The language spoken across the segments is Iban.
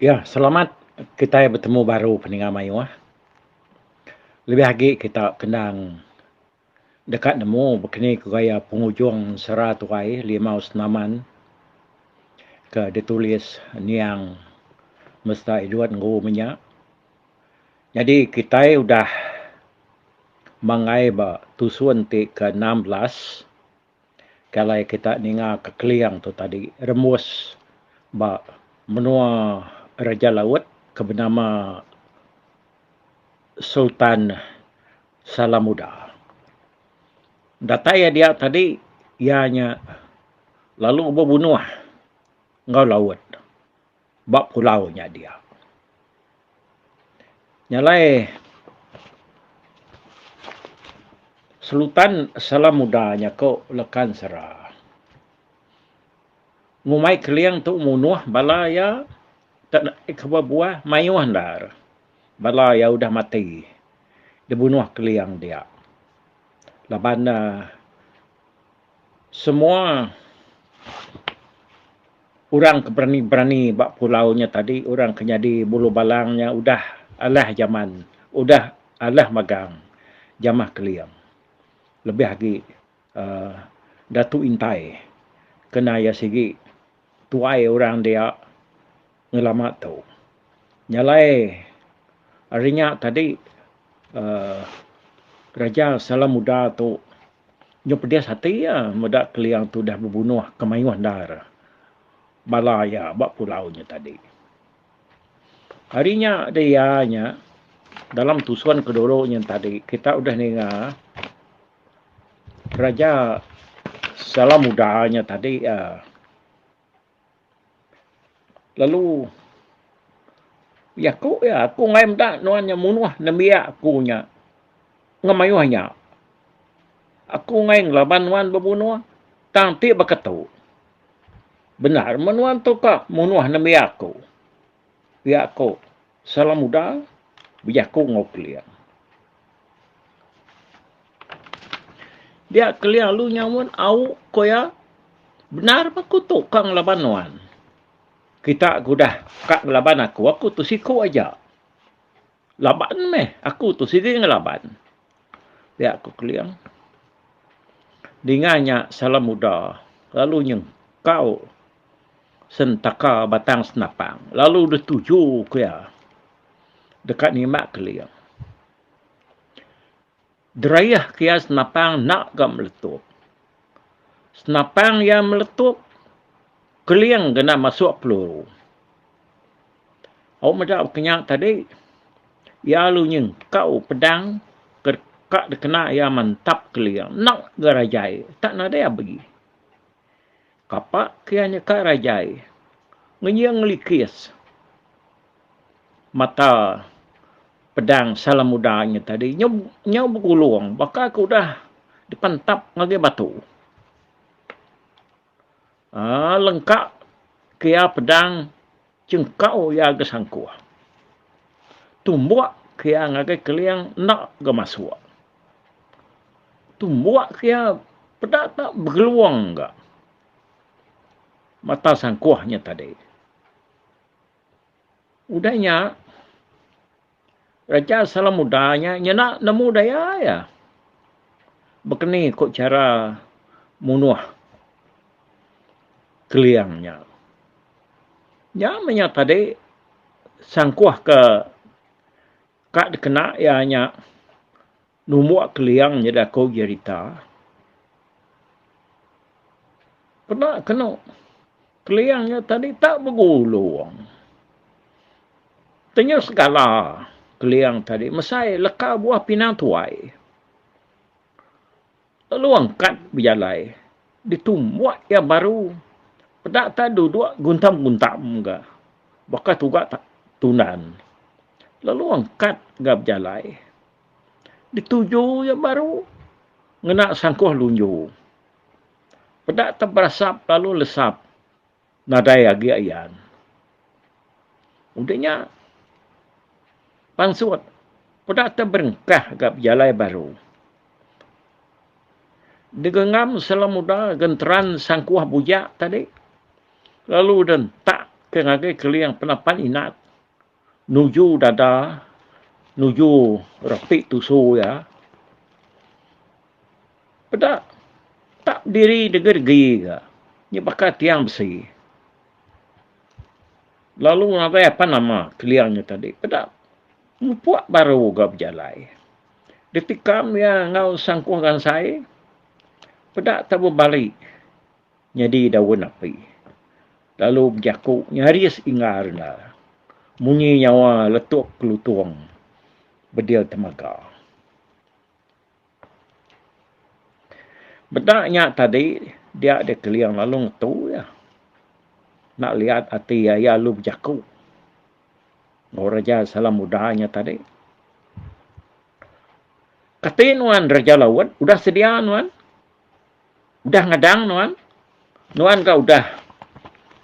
Ya, selamat kitai betemu baru peninga mayuh. Lebih agi kita kendang deka nemu bekeni ku gaya pengujung sera tuai Limau Senaman ke ditulis niang Mesta Edward Nggu menya. Nyadi kitai udah manggai ba tusun ti ke 16. Ke alai kita ninga ke Keling tu tadi rembus ba menua Raja Laut ke benama Sultan Salamuda. Datai iya dia tadi iya nya lalu bebunuh enggau laut. Ba pulau nya dia. Nya alai Sultan Salamuda nya ko Lekan Sera. Ngumbai Keling tu munuh bala iya ke bebuah mayuh endar bala iya udah mati dibunuh Keling dia. Laban ne semua Orang ke berani-berani ba pulau nya tadi orang ke nyadi bulu balang nya udah alah jaman udah alah magang jamah Keling. Lebih agi uhh Datu Intai kena iya sigi tuai orang dia ngelama tu. Nya alai ari nya tadi uhh Raja Salamuda tu Nyau pedis ati iya meda Keling tu udah bebunuh ke mayuh endar bala iya ba pulau nya tadi. Ari nya deh iya nya dalam tusun ke dulu nya tadi kita udah ninga Raja Salamuda nya tadi uhh lalu jaku iya aku enggai meda nuan nya munuh nembiak aku nya ngemayuh nya. Aku enggai ngelaban nuan bebunuh tang ti baka tu. Bendar meh nuan tu ka munuh nembiak aku. Pia ku Salamuda bejaku enggau Keling. Dia Keling lalu nyaut au ku iya bendar meh aku tu ka ngelaban nuan. Kita ke udah ka ngelaban aku, aku tu siku aja. Laban meh aku tu sigi ngelaban. Pia ku Keling. Dinga nya Salamuda lalu nyengkau sentaka batang senapang lalu dituju ku iya deka nimbak Keling. Derayah ke iya senapang enda ga meletup. Senapang iya meletup Keling ga enda masuk peluru. Au meda ke nya tadi iya lalu nyengkau pedang ke ka dikena iya mantap Keling enda ga rajai tak nadai abi. Kapa ke iya nyeka rajai ngenying ngelikis mata pedang Salamuda nya tadi nyau nyau begulung baka ke udah dipantap ngagai batu. Aaa lengka ke iya pedang chengkau iya ga sangkuh. Tumbuk ke iya ngagai keling enda ga masuk. Tumbuk ke iya peda tak begelung ga mata sangkuh nya tadi. Udah nya Raja Salamuda nya nyena nemu daya iya. Bekeni ku chara munuh Keling nya. Nya meh nya tadi sangkuh ke ka dikena iya nya numbuk Keling nyadi aku jerita. Peda kenu Keling nya tadi tak begulung. Tanya segala Keling tadi mesai leka buah pinang tuai. Lalu angkat bejalai ditumbuk iya baru peda tak duduk guntam-guntam ga baka tuga tundan. Lalu angkat ga bejalai dituju iya baru ngena sangkuh lunju. Peda teberasap lalu lesap. Nadai agi ayan. Udah nya pansut peda te berengkah ga bejalai baru. Digenggam Selamuda genteran sangkuh bujak tadi lalu dentak. ke ngagai Keling penapan inat nuju dada nuju repi tusu iya. Peda tak bediri degi-degi ga nya baka tiang besi. Lalu ngagai apan nama Keling nya tadi peda mupuk baru ga bejalai. Ditikam iya enggau sangkuh gansai peda tak bebali nyadi daun api lalu bejaku nyaris inggar enda munyi nyawa letup kelutung bedil temaga. Meda nya tadi dia deh Keling lalu ngetu iya. Enda liat ati iya, iya lalu bejaku enggau Raja Selamuda nya tadi. Kati nuan Raja Laut udah sedia nuan? Udah ngadang nuan? Nuan ga udah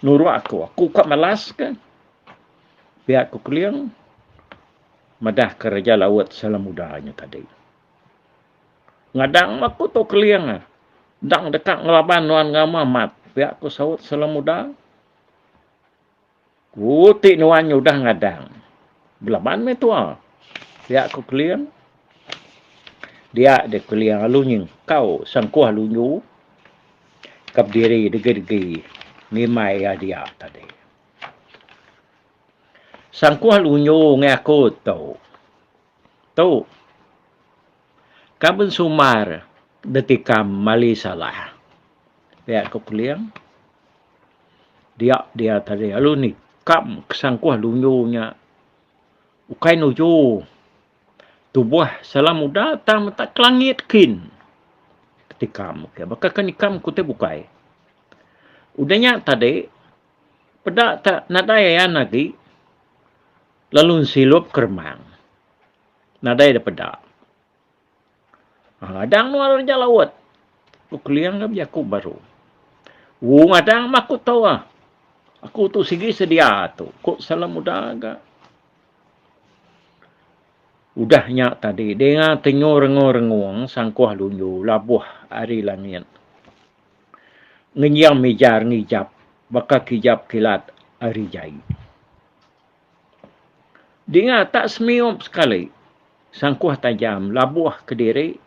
nuruk aku. Aku ka malas ke. Pia ku Keling madah ke Raja Laut Selamuda nya tadi. Ngadang meh aku tu Keling. Endang deka ngelaban nuan enggau amat pia ku saut Selamuda. Ku ti nuan nya udah ngadang. Belaban meh tua. Pia ku Keling. Dia deh Keling lalu nyengkau sangkuh lunju ke bediri degi-degi ngimbai iya dia tadi. Sangkuh lunju ngi aku tu. Tu ka bensumbar detikam mali salah. Pia ku Keling. Dia dia tadi lalu nikam ke sangkuh lunju nya ukai nuju tubuh salam muda tang meta ke langit kin tikam ke baka ke nikam ke utai bukai. Udah nya tadi peda ta nadai ayan agi lalu nsilup ke remang nadai da peda. Ngadang nuan raja laut. Ku Keling ga bejaku baru. Wu ngadang mah aku tu ah. Aku tu sigi sedia tu, ku Selamuda ga. Udah nya tadi dinga tenyu rengung-rengung sangkuh lunju labuh ari langit. Ngenjing mijar ngijap baka kijap kilat ari jai. Dinga tak semiup sekali sangkuh tajam labuh kediri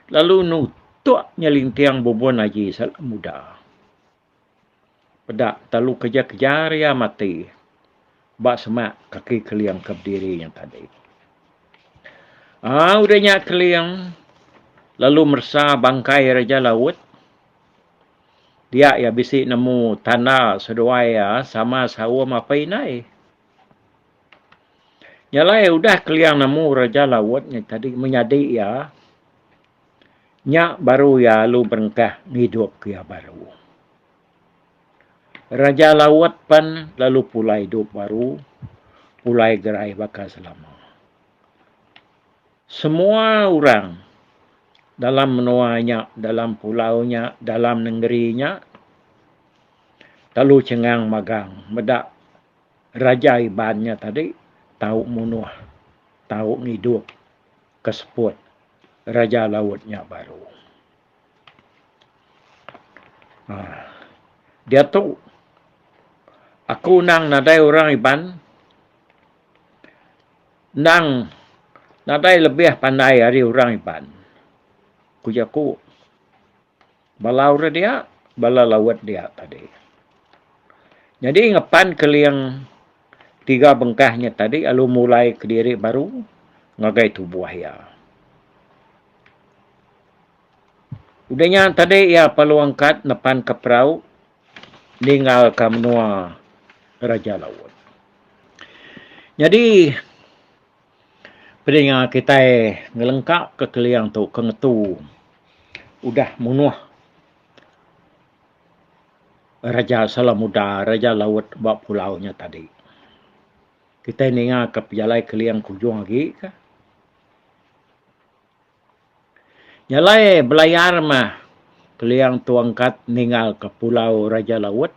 lalu nutuk nyelinting bubun aji Selamuda. Peda telu kejar-kejar iya mati ba semak kaki Keling ke bediri nya tadi. Aaa udah nya Keling lalu meresa bangkai Raja Laut. Dia iya bisi nemu tanda seduai iya sama saum apai indai. Nya alai udah Keling nemu Raja Laut nya tadi menyadi iya, nya baru iya lalu berengkah ngidup ke iya baru. Raja Laut pen lalu pulai idup baru, pulai gerai baka selama. Semua orang dalam menua nya, dalam pulau nya, dalam nengeri nya lalu chengang magang meda Raja Iban nya tadi tau munuh, tau ngidup ke seput Raja Laut nya baru. Aaa diatu aku endang nadai orang Iban. Endang nadai lebih pandai ari orang Iban, ku jaku bala orang dia, bala laut dia tadi. Nyadi ngepan Keling tiga bengkah nya tadi lalu mulai kediri baru ngagai tubuh iya. Udah nya tadi iya perlu angkat nepan ke perau ninggalka menua Raja Laut. Nyadi pedinga kitai ngelengka ke Keling tu ke ngetu udah munuh Raja Selamuda Raja Laut ba pulau nya tadi. Kitai ninga ke pejalai Keling ke ujung agi ka. Nya alai belayar mah Keling tu angkat ninggal ke Pulau Raja Laut.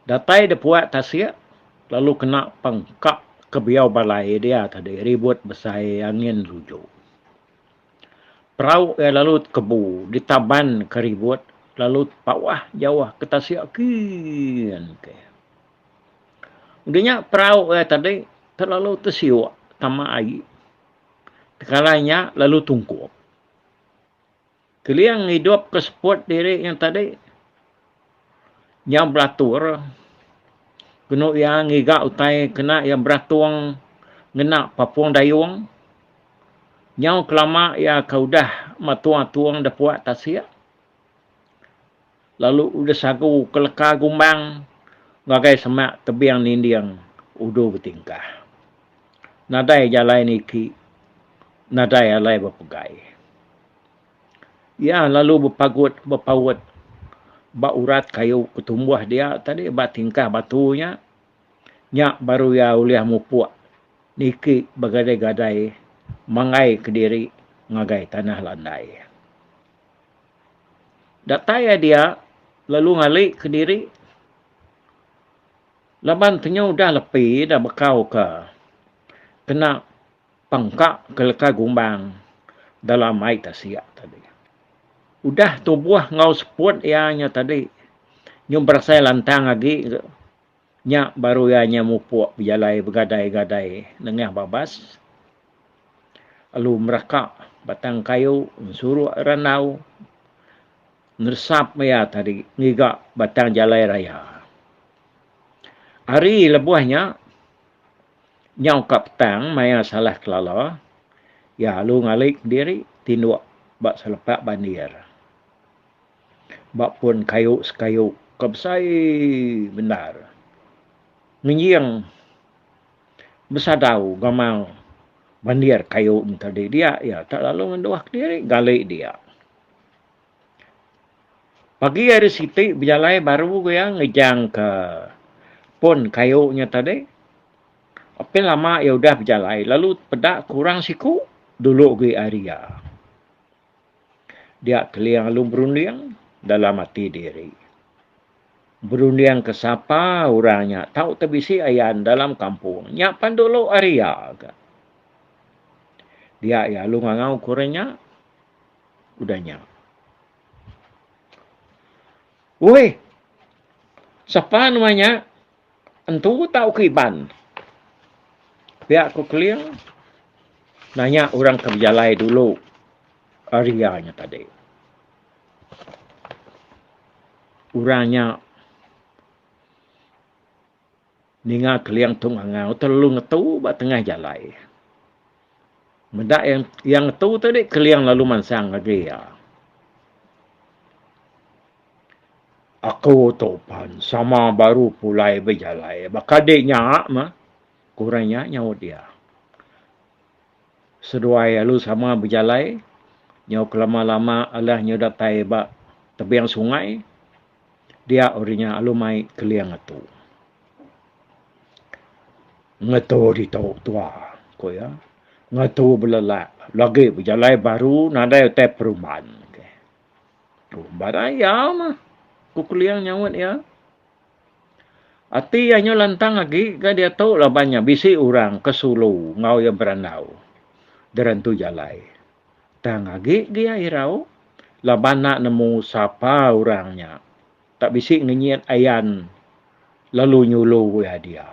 Datai da puak tasik lalu kena pangka ke biau balai dia tadi ribut besai angin luju. Perau iya lalu tekebu ditaban ke ribut lalu tepawah jauh ke tasik kin ke. Udah nya perau iya tadi terlalu tesiuk tama ai. Tekala nya lalu tungkup. Keling ngidup ke seput diri nya tadi nyau beratur kenu iya ngiga utai kena iya beratung ngena papung dayung. Nyau kelama iya ke udah matung-atung da puak tasik lalu udah sagu ke leka gumbang ngagai semak tebing ninding udu betingkah. Nadai jalai niki, nadai alai bepegai. Iya lalu bepagut bepaut ba urat kayu ke tumbuh dia tadi ba tingkah batu nya. Nya baru iya ulih mupuk niki begadai-gadai manggai kediri ngagai tanah landai. Datai iya dia lalu ngali kediri laban tenyu udah lepi dah bekau ke kena Pangka ke leka gumbang dalam ai tasik tadi. Udah tubuh enggau seput iya nya tadi nyau berasai lantang agi ga nya baru iya nya mupuk bejalai begadai-gadai nengah babas lalu meraka batang kayu ensuruk randau neresap iya tadi ngiga batang jalai raya. Ari lebuh nya. Nyau ka petang maya salah kelala, iya alu ngali kediri tinduk ba selepak bandir. Ba pun kayu sekayu ke besai bendar. Ngenjing besadau gamal bandir kayu ne tadi dia iya tak lalu ngenduh kediri gali dia. Pagi hari siti bejalai baru iya ngejang ke pun kayu nya tadi. Apin lama iya udah bejalai lalu peda ke orang siku dulu agi ari iya. Dia Keling lalu berunding dalam ati diri. Berunding ke sapa orang nya tau te bisi ayan dalam kampung nya pan dulu ari iya ga. Dia iya lalu ngangau ke orang nya. Udah nya. Woi! Sapa nuan nya? Entu tauka Iban? Pia ku Keling nanya orang ke bejalai dulu ari iya nya tadi. Orang nya Ninga Keling tu ngangau terlalu ngetu ba tengah jalai. Meda iya ngetu tadi Keling lalu mansang ngagai iya. Aku tu pan sama baru pulai bejalai baka di nya mah, ku orang nya nyaut iya. Seduai lalu sama bejalai nyau kelama-lama alah nyau datai ba tebing sungai. Dia ori nya alu mai Keling ngetu. Ngetu ditu tua, ku iya. Ngetu belelak lagi bejalai baru nadai utai perumban. Perumban aya mah, ku Keling nyaut iya. Ati iya nyau lantang agi ga diatu laban nya bisi orang ke sulu enggau iya berandau derentu jalai. Tang agi gia irau laban enda nemu sapa orang nya tak bisi ngenyit ayan lalu nyulu iya dia.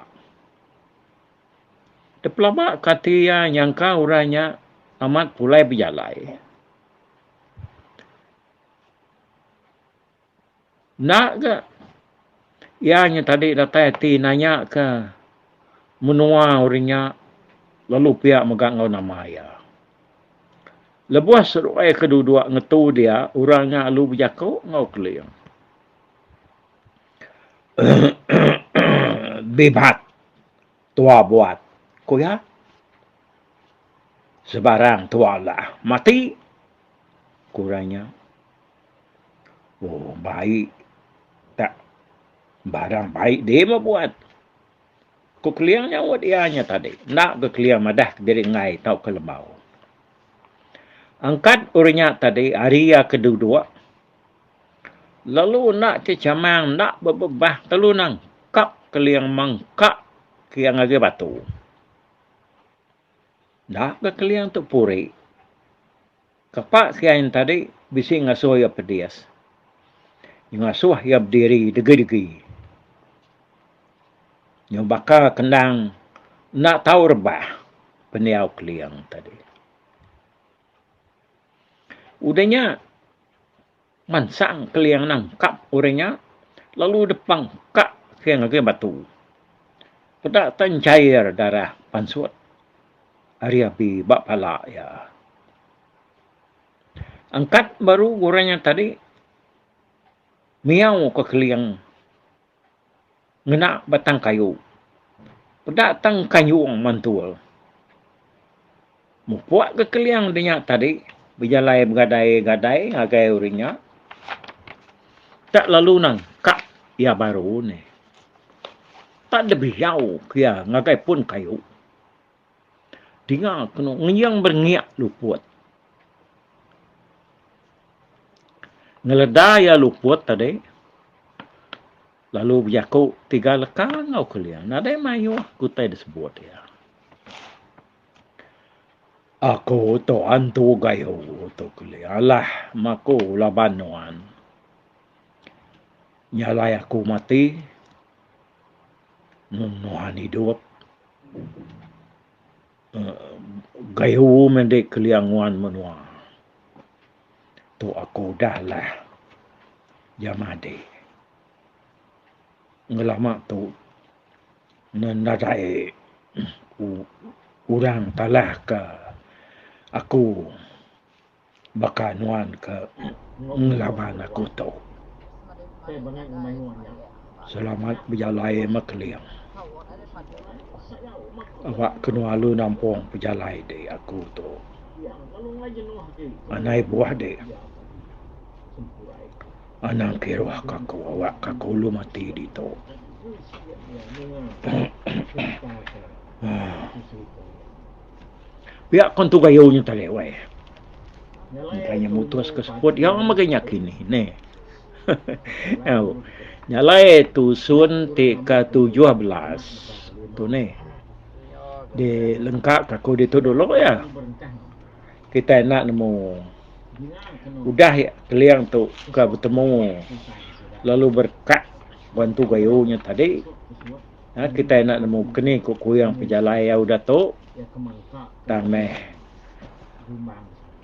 Dipelaba ke ati iya nyangka orang nya amat pulai bejalai. Enda ga iya nya tadi datai ati nanya ka menua orang nya lalu pia mega enggau nama iya. Lebuh seduai ke duduk ngetu dia orang nya lalu bejaku enggau Keling. Bibat tua buat, ku iya. Sebarang tua lah mati, ku orang nya. Oh baik tak barang baik deh meh buat. Ku Keling nyaut iya nya tadi. Enda ga Keling madah kediri enggai tauka lembau. Angkat orang nya tadi ari iya ke duduk lalu enda chechamang enda bebebah lalu nangkap Keling mangka ke iya ngagai batu. Enda ga Keling tu puri. Kepa sian tadi bisi ngasuh iya pedis. Ngasuh iya bediri degi-degi. Nyau baka kendang enda tau rebah pendiau Keling tadi. Udah nya mansang Keling nangkap orang nya lalu dipangka ke ngagai batu. Peda te enchair darah pansut ari abi ba pala iya. Angkat baru orang nya tadi miau ke Keling. Ngena batang kayu. Peda tang kayung mantul. Mupuk ke keling de nya tadi bejalai begadai-gadai ngagai orang nya. Tak lalu nangkap iya baru neh. Tak debiyau ke iya ngagai pun kayu. Dinga kenu ngeyang berengik luput. Ngeleda iya luput tadi lalu bejaku tiga leka enggau keling nadai mayuh ke utai disebut iya. Aku tu antu gayu tu keling alah maku laban nuan. Nya alai aku mati nuan idup. Gayu meh indi kelia nguan menua. Tu aku udah lah jamah adi. Ngelama tu ne nadai orang talah ka aku baka nuan ke ngelaban aku tu. Selamat bejalai meh keling. Awak ke nuan lalu nampung pejalai di aku tu. Anai buah di. Anang kiruh ka aku awak ka aku lalu mati ditu. Pia ko entu gayu nya tadi weh. Engka nya mutus ke seput iya mega nya kini neh. Au. Nya alai tusun ti ke 17 tu neh. Di lengka ka aku ditu dulu iya. Kitai enda nemu udah keling tu ke betemu lalu berekak entu gayu nya tadi. Kitai enda nemu keni ku kuing pejalai iya udah tu. Tang meh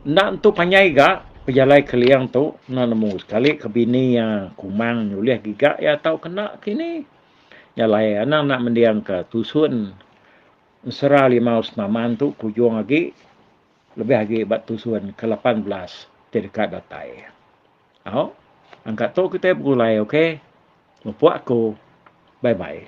enda entu panjai ga pejalai keling tu enda nemu sekali ke bini iya kumang nyulih giga iya tau kena kini. Nya alai anang enda mending ka tusun ensera limau senaman tu ke ujung agi lebih agi ba tusun ke 18 ti deka datai. Au angka tu kitai begulai ok. Mupuk aku. Bye bye.